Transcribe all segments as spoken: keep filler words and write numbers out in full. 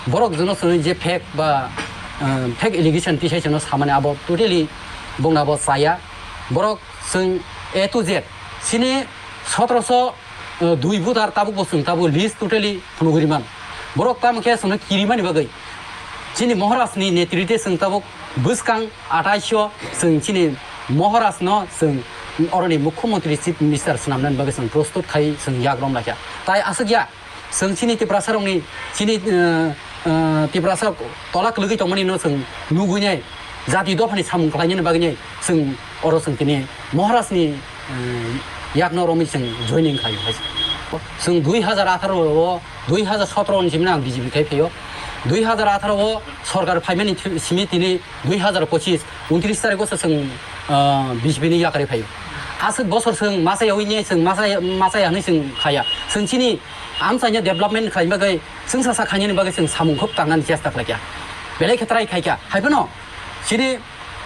Borok jono chwng je fake ba, uh, fake allegation tisai chwngno samani abo totally bongna bo chaya. Borok chwng A to Z chini sotoroso, uh, dui voter tabuk bo chwng tabuk list totally phunugwi rimano. Borok tamo khe chwngno kirimani bagwi chini Maharaj ni netritwe chwng tabuk bwskang atais o chwng chini Maharaj no chwng oroni Mukhyamantri Chief Minister swnamnani bagwi chwng prostut khai chwng yak rom laikha. Tai aswk ya, chwng chini Tiprasa rokni, chini, eh, eh, Tiprasa tola kwlwgwi tongmani no chwng nugwi nai, jati dophani samung khlainani bagwi nai chwng oro chwng tini Maharaj ni, eh, yakno romwi chwng joining khlai hai. Chwng dui hazar atharo o, dui hazar sotoro ni simi ang B J P khai phaio. Dui hazar atharo o sorkar phaimani thi-, simi tini dui hazar pochis, untris tarikh o se chwng, ah, B J P ni yakarwi phaio. Aswk bosor chwng masa yawi nai chwng masa, masa ya hwnwi chwng khaya. Chwng chini amchaino development khlaina bagwi, chwng sasa khainani bagwi chwng samung khub tangnani chesta khlaikha. Belai khe try khaikha. Hai phano chini,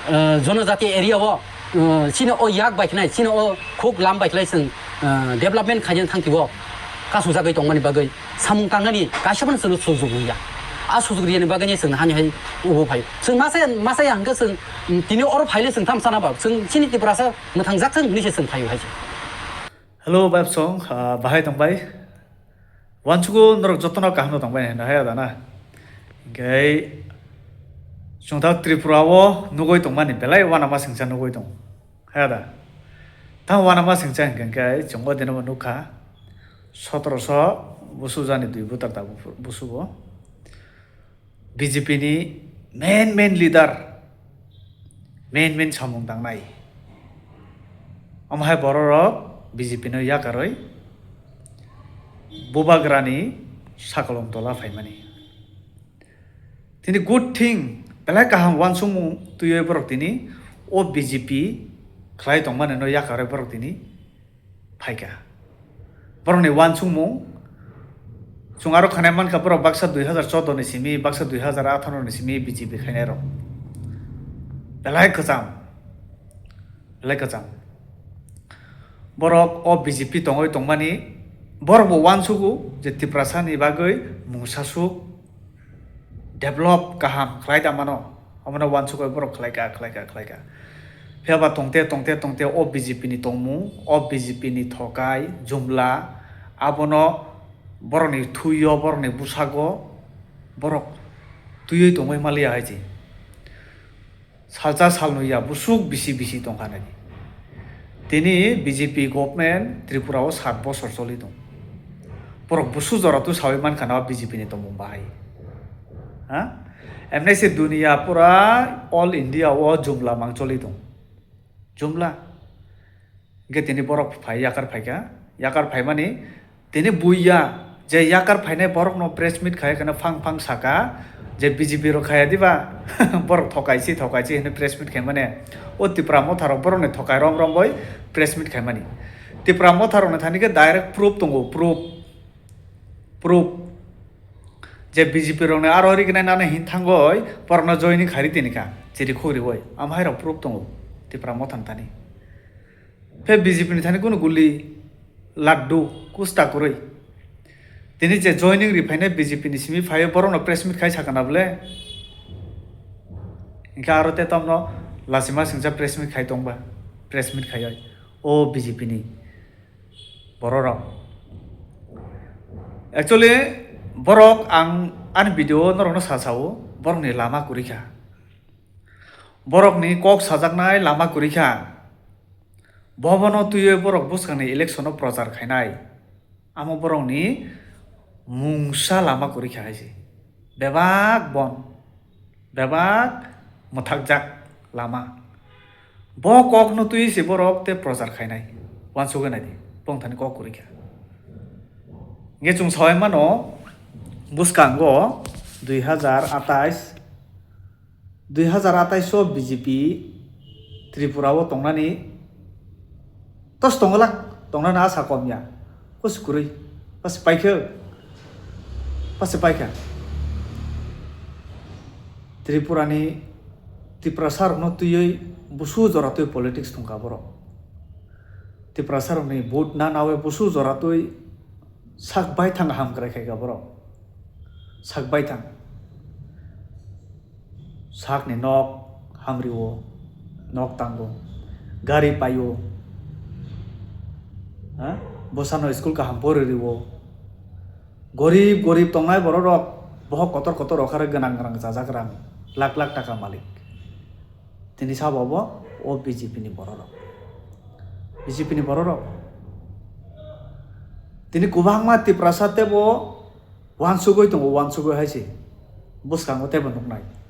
ah, jonojati area o, ah, chini o yak bai khnai, chini o khuk lam bai khlai chwng, ah, development khainani thangtio kasujagwi tongmani bagwi samung tangnani kaisa phano chwngno sujuk rwya. A sujuk riyani bagwi chwng hani hai ubo phai. Chwng masa, masa ya hwnkhe chwng, mm, tini oro phaile chwng tham sana ba chwng chini Tiprasa mwthangjak chwng hinwi se chwng phaio hai se. Hello, Bab Song, ah, bahai tong bai? Wansugo norok jotono kaham no tong bai hino hai da na? Hingke chwng ta Tripura o nugoi tong mani belai wanama singcha nugoi tong. Haya da. Tamo wanama singcha hingke hingke chwng o dino bo nukha. Sotoroso busu jani dui butar da busu bo. B J P ni main main leader, main main samung tangnai. Omo hai borok rok B J P no yakarwi bubagrani sakolom tola phaimani. Tini good thing, belai kaham uansukmung twiwi borok tini o B J P khlai tongmani no yakarwi borok tini phaikha. Borokni uansukmung, chwng aro khanai mankha borok baksa dui hazar choudo ni simi, baksa dui hazar atharo ni simi B J P khainai rok. Belai kwcham, belai kwcham. Borok o B J P tongwi tongmani, borok bo uansugo je Tiprasa ni bagwi mungsa suk develop kaham khlai da mano, omono uansukwi borok khlaika, khlaika, khlaika. Phiya ba tongte, tongte, tongte o B J P ni tongmung, o B J P ni thokai, jumla, abono borokni thuio, borokni bwsago borok twiwi tongwi maliya hai se. Salsa salnwi ya bwswk bisi bisi tongkha nai. Tini B J P government Tripura o sat bosor choli tong. Borok bwswk jora twi sawi mankha na B J P ni tongmung bahai. Ha? Emnai se dunia pura all India o jumla mang choli tong. Jumla. Hingke tini borok phai yakar phaikha. Yakar phaimani tini buiya je yakar phainai borokno press meet khai kheno phang phang saka je B J P rok khaya diba? Borok thokai si, thokai si hwnwi press meet khaimani. O Tipra Motha rok borokni thokai rom rom bai press meet khaimani. Tipra Motha rokni thani khe direct proof tongo, proof. Proof. Je B J P rokni aro rignai nana hin thangoi borokno joining khairi tini kha. Chiri khugri bai. Am hai rok proof tongo. Tipra Motha ni thani. Phe B J P ni thani kunu guli laddu kusta kwrwi. Tini je joining ri phainai B J P ni simi phaiwi borokno press meet khai sakha na bole. Hingkhe aro te tamno lachima singcha press meet khai tongba. Press meet khaiwi. O B J P ni borok rok. Actually, borok ang ani video norokno sa sao, borokni lama kwrwi kha. Borokni kok sajaknai lama kwrwi kha. Bobono twiwi borok bwskangni election-o prochar khainai. Amo borokni mungsa lama kwrwi kha hai se. Bebak bon, bebak mwthakjak lama. Bo kokno twiwi se borok tei prochar khainai. Uansukgwi naidi, bongthani kok kwrwi kha. Hingkhe chwng sawi mano, bwskango dui hazar atais, dui hazar atais o B J P Tripura o tongnani tos tongwlak, tongnani asa kom ya. Kusi kwrwi, pasi paikhe, pasi paikha. Tripura ni Tiprasa rokno twiwi busu jora twi politics thungkha borok. Tiprasa rokni vote na nawi busu jora twi sak baithang hamkrai khaikha borok. Sak baithang. Sakni nok hamrio, nok tango, gari paio, ha? Bwsano school kaham pori rio. Gorib gorib tongnai bororok, bohok kotor kotor rok hare gwnang gwnang chajak rang, lakh lakh taka malik. Tini sabo bo o B J P ni bororok, B J P ni bororok. Tini kwbangma Tiprasa tebo uansugwi tongo, uansugwi hai se bwskango tebo nuknai.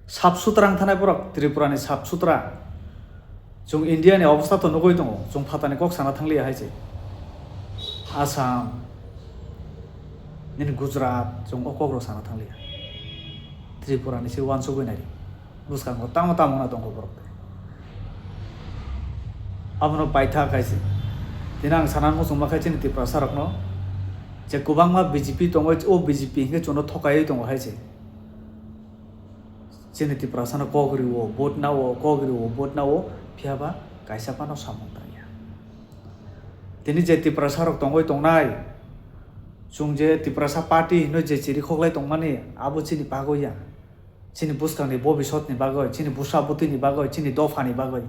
Sap sutra wng thanai borok, Tripura ni sap sutra. Chwng India ni obostha to nugwi tongo, chwng phatani kok sana thangliya hai se. Assam, nini Gujarat, chwng o kok rok sana thangliya. Tripura ni se uansugwi nai. Bwskango tamo tamo wngna tongkha borok. Abono paitha khai se. Tini ang sana muchungma khai chini Tiprasa rokno je kwbangma B J P tongo, o B J P hinkhe chwngno thokaiwi tongo hai se. Chini Tiprasano kok rio, vote nao, kok rio, vote nao, phiya ba kaisa phano samung tangya. Tini je Tiprasa rok tongwi tongnai, chwng je Tiprasa party hinwi je chiri khoklai tongmani, abo chini bagwi ya. Chini bwskangni bobisotni bagwi, chini bwsa bwtwini bagwi, chini dophani bagwi.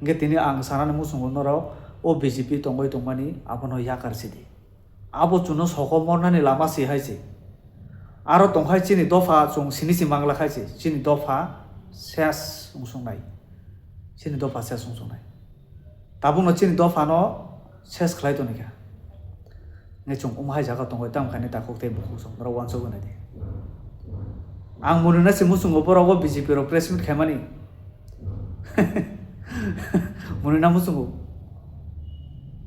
Hinkhe tini ang sanani muchungo norok o B J P tongwi tongmani abono yakar sidi. Abo chwngno sokomornani lama se hai se. Aro tongkhai chini dopha chwng sini se mangla khai se. Chini dopha ses wngsuknai. Chini dopha ses wngsuknai. Tabukno chini dophano ses khlai tonikha. Nge chwng omo hai jaga tongwi tamo khainai takhuk tei bukhuk chwng norok uansugwi naidi. Ang mwnwina se muchungo borok o B J P rok press meet khaimani. Mwnwina muchungo.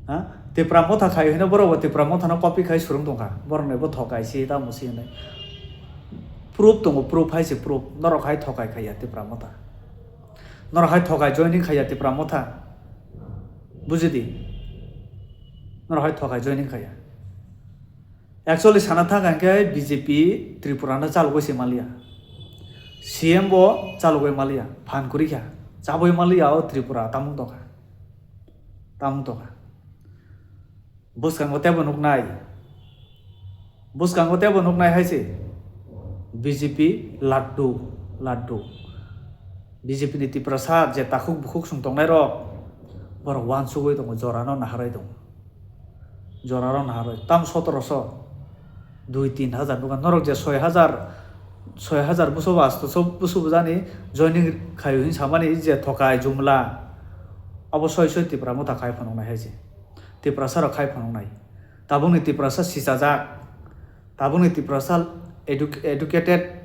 Ha? Tipra motha khai hino borok bo Tipra motha no copy khai surung tongkha. Borok ni bo thokai se tamo se hinwi. Proof tongo, proof hai se proof. Norok hai thokai khaiya Tipra motha. Norok hai thokai joining khaiya Tipra motha. Bujidi. Norok hai thokai joining khaiya. Actually sana thang hinkhe B J P Tripura no chalogwi se maliya. C M bo chalogwi maliya. Phan kwrwi kha. Chabwi maliya o Tripura tamung tongkha. Tamung tongkha. Bwskango tebo nuknai. Bwskango tebo nuknai hai se. B J P laddu, laddu. B J P ni Tiprasa je takhuk bukhuk sung tongnai rok. Borok uansugwi tongo, jorano naharwi tongo. Joraro naharwi tam sotoroso, dui tin hajar nukha. Norok je soi hajar, soi hajar buso ba asto so buso bujani joining khaio hin samani je thokai jumla. Abo soi soi Tipra motha khai phunuknai hai se. Tiprasa rok khai phunuknai. Tabukni Tiprasa sichajak. Tabukni Tiprasa edu-, educated,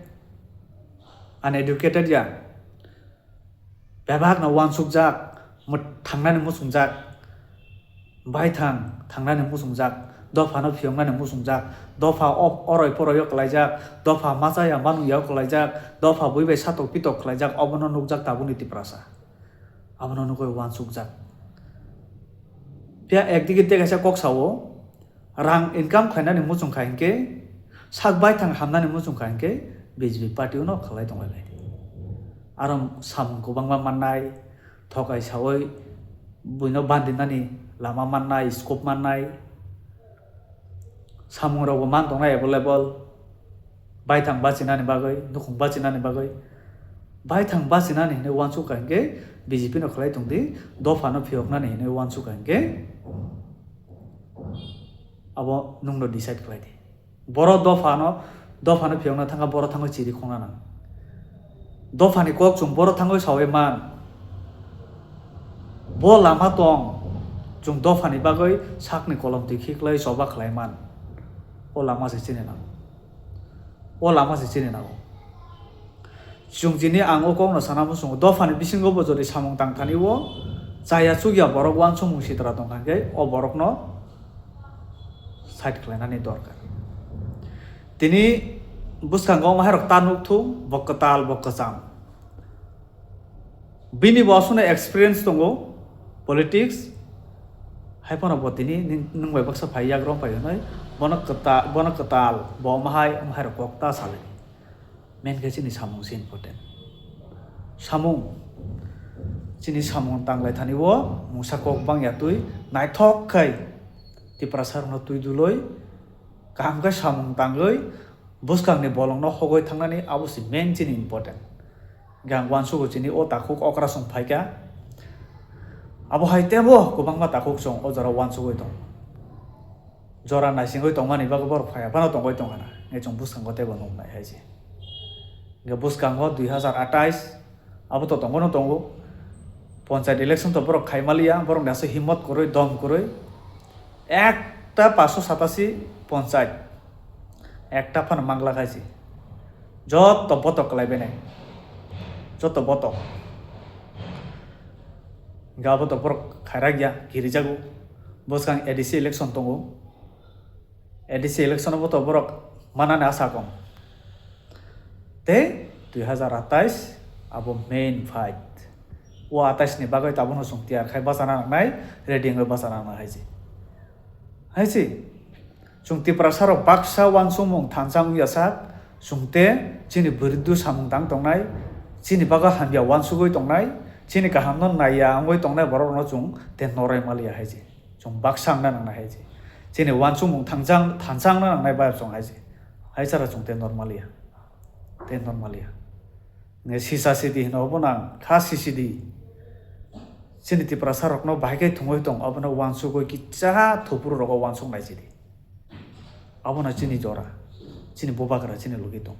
uneducated ya. Bebakno uansukjak, mw-, thangnani muchungjak, baithang thangnani muchungjak, dophano phiyoknani muchungjak, dopha o-, oroi poroi o kwlaijak, dopha machaya manungya o kwlaijak, dopha bui bai satok pitok khlaijak, obono nukjak tabukni Tiprasa. Abono nugwi uansukjak. Phiya ekdigi tei kaisa kok sao, rang income khlainani muchung kha hinkhe, sak baithang hamnani muchung kha hinkhe, B J P party-o no khlai tonglai lai. Aro samung kwbangma mannai, thokai saui buino bandinani lama mannai, scope mannai, samungrokbo man tongnai available, baithang bachinani bagwi, nukhung bachinani bagwi. Baithang bachinani hinwi uansuk kha hinkhe, B J P no khlai tongdi, dophano phiyoknani hinwi uansuk kha hinkhe, abo nwngno decide khlai di. Borok dophano, dophano phiyokna thangkha, borok thangwi chiri khongna nang. Dophani kok chwng borok thangwi saui man. Bo lama tong, chwng dophani bagwi sakni kolom twi khiklai choba khlai man. O lama se chini nango. O lama se chini nango. Chwng chini ang o kokno sana muchungo, dophani bisingo bo jodi samung tang thani o chaya chukya borok uansukmung sitra tong kha khe o borokno side khlainani dorkar. Tini bwskango omo hairok ta nuk thung, bo kwtal, bo kwcham. Bini bo aswkno experience tongo politics, hai phano bo tini ning-, nwng bai baksa phai yagrong phai hwnwi bono kwta-, bono kwtal, bo omo hai, omo hairok kok ta salai. Main khe chini samung se important. Samung. Chini samung tanglai thani o mungsa kok bang ya twi naithok khai Tiprasa rokno twi duloi kaham khe samung tangwi Bwskangni bolongno hogwi thangnani abo se main chini important. Hwnkhe ang uansukgo chini o takhuk okra chwng phaikha. Abo hai teibo kwbangma takhuk chwng o jora uansugwi tongo. Jora naisingwi tongmani bagwi borok phaiya phano tongwi tongkha na. Hwnkhe chwng bwskango teibo nuknai hai se. Hwnkhe bwskango dui hazar atais abo to tongo no tongo. Ponchayat election to borok khai maliya, borokni aswk himmot kwrwi, dom kwrwi. Ekta paso satasi ponchayat. Ekta phano mangla khai se. Joto botok kwlai benai. Joto botok. Hwnkhe abo to borok khairak ya, kirijago. Bwskang A D C election tongo. A D C election bo to borok manani asa kong. Tei dui hazar atais abo main fight. O atais ni bagwi tabukno chwng tiyar khai bachana nangnai, ready wngwi bachana nangnai hai se. Hai se. Chwng Tiprasa rok baksa uansukmung thansa wngya sak, chwng te chini bwrwdw samung tang tongnai, chini bagwi hamya uansugwi tongnai, chini kahamno naiya wngwi tongnai borok rokno chwng te noroi maliya hai se. Chwng baksa wngna nangnai hai se. Chini uansukmung thansa, thansa wngna nangnai bai chwng hai se. Hai sara chwng te normal ya. Te normal ya. Nge sisa sidi hino obo nang kha sisidi. Chini Tiprasa rokno bahai khe thungwi tong, abono uansugwi kisa thopuru rogo uansuk nai sidi. Abono chini jora, chini bubagra chini logi tong.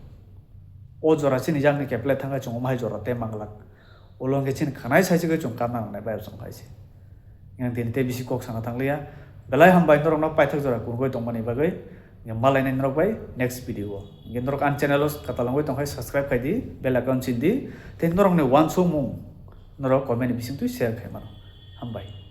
O jora chini yakni keple thangkhe chwng omo hai jora te manglak. Ulo hwnkhe chini khanai saichigwi chwng karna nangnai bai chwng hai se. Yang tini tei bisi kok sana thangliya. Belai hambai norokno paithak jora kunugwi tongmani bagwi. Yang malainai norok bai next video o. Yang norok ani channel o katalangwi tongkhai subscribe khai di, bell icon chin di. Tei norokni uansukmung norok comment ni bisingtwi share khai mano. Hambai.